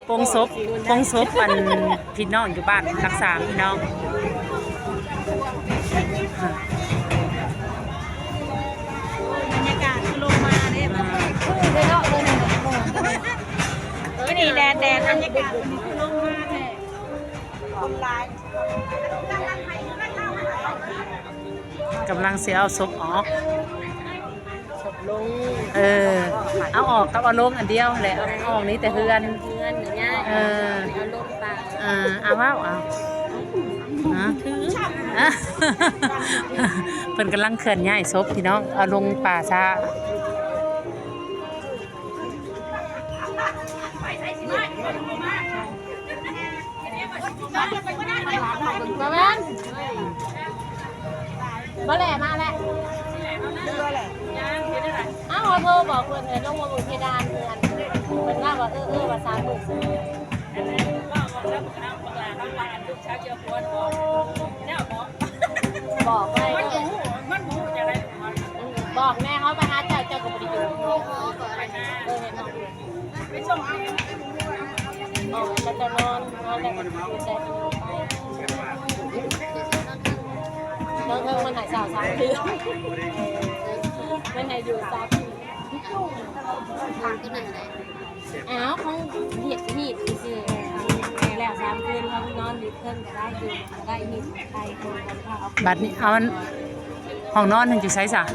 ໂປງສົບ ໂປງສົບ ອັນ ພີ່ນ້ອງຢູ່ບ້ານຫຼັກສາມ ພີ່ນ້ອງ. ບັນຍາກາດຄືລົງມາເດ້ ອືມ ມື້ນີ້ແດດໆ ບັນຍາກາດຄືລົງມາແທ້ ຄົນຫຼາຍ. ກຳລັງຊິເອົາສົບອອກ ສົບລົງ ເອີ ເອົາອອກກັບເອົາລົງອັນດຽວແຫຼະ ເອົາອອກນີ້ແຕ່ເຮືອນ ເຮືອນ ເອີ ເອົາລົງປ່າ ເອີ ເອົາ ເອົາ ເອົາ ຮະ ເພິ່ນກຳລັງເຄື່ອນຍ້າຍສົບ ພີ່ນ້ອງ ເອົາລົງປ່າຊ້າ. ບໍ່ແມ່ນ ບໍ່ແຫຼະ ມາແລ້ວ ເອົ້າ ໂທບອກເພິ່ນ ໃຫ້ລົງມາເບິ່ງເພດານເຮືອນ ເພິ່ນວ່າ ວ່າ ເອີ ເອີ ວ່າສາມມື້ ບອກໄວ້ເດີ ມັນບໍ່ຮູ້ ມັນບໍ່ຮູ້ຈັ່ງໃດ ອືມ ບອກແນ່ ເຮົາໄປຫາເຈົ້າ ເຈົ້າກໍບໍ່ໄດ້ຢູ່ ເອີ ເຫັນບໍ່ ໄປສົ່ງ ອອກ ແລ້ວເຈົ້ານອນ ນອນແລ້ວກໍຢູ່ໃສ່ໄປ ນອນເທິງມັນໃຫ້ເຊົ່າສາມຄືນ ມັນໃຫ້ຢູ່ສາມຄືນ. ອ້າວ ຂອງເຮັດຮີດຊື່ໆ ແລ້ວສາມຄືນ ເຮົານອນຢູ່ເທິງກໍໄດ້ ຢູ່ກໍໄດ້ ຮີດໄປ ບັດນີ້ເອົາ ຫ້ອງນອນຫັ້ນຢູ່ໃສຊະ? ຮ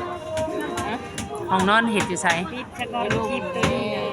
ະ? ຫ້ອງນອນເຮັດຢູ່ໃສ? ປິດຊະກ່ອນ ຄລິບຕົວນີ້ນະ.